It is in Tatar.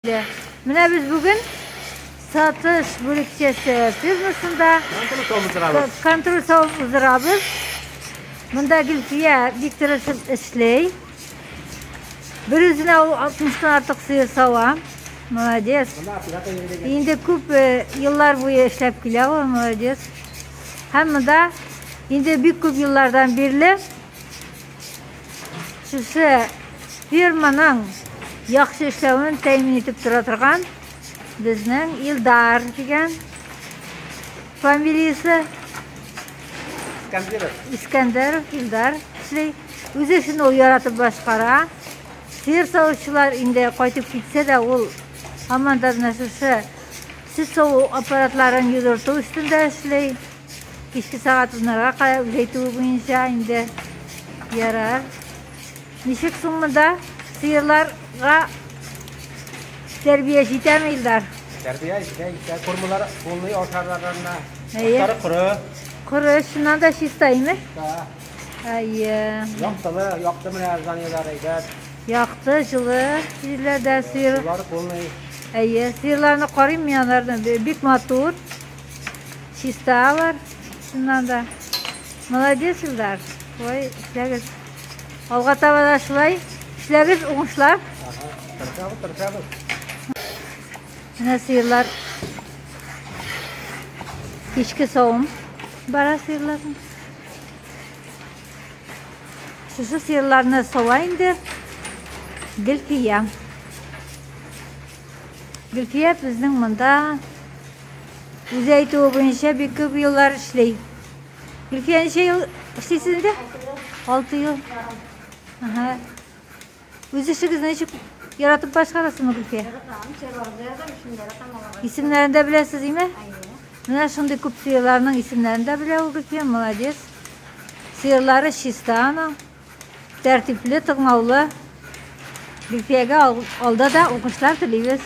Менә без бүген сатыш бүлекчәсе фирмасында контроль савым уздырабыз. Монда Гөлфия бик тырышып эшли. Бер үзенә ул 60-тан артык сыер сава. Молодец. Инде күп э, еллар буе эшләп килә ул, молодец. Һәм монда инде бик күп еллардан бирле Шушы фирманың яхшы эшләвен тәэмин итеп тора торган безнең Илдар дигән фамилиясе. Искәндәров. Искәндәров Илдар эшли. Үз эшен ул яратып башкара. Сыер савучылар инде кайтып китсә дә, ул һаман да менә шушы сөт саву аппаратларын юдырту өстендә эшли. Кичке сәгать уннарга кадәр үз әйтүе буенча инде ярар. Ничек соң монда сыерларга тәрбия җитәме, Илдар? Тәрбия җитә, җитә. Кормалар полный ашарларына. Әйе. Ашлары коры. Коры, чыннан да чиста, име? Да. Әйе. Яктылы, якты менә зданиеләр әйбәт. Якты, җылы җирләрдә сыер. Сулары полный. Әйе, сыерларны карыйм мин аларны, бик матур. Чиста алар, чыннан да. Молодец, Илдар. Шулай эшләгез. Алга таба да шулай эшләгез, уңышлар. Ага, тырышабыз, тырышабыз. Менә сыерлар. Кичке савым бара сыерларның. Шушы сыерларны сава инде Гөлфия. Гөлфия безнең монда үзе әйтүе буенча бик күп еллар эшли. Гөлфия ничә ел эшлисез инде? 6 ел. Ага. Үз эшегезне ничек яратып башкарасызмы, Гөлфия? Яратам, сыерларны яратам, эшемне яратам, аларга. Исемнәрен дә беләсез, име? Әйе. Менә шундый күп сыерларның исемнәрен дә белә ул Гөлфия, молодец. Сыерлары чиста аның. Тәртипле, тыңлаулы. Гөлфиягә алда да уңышлар телибез.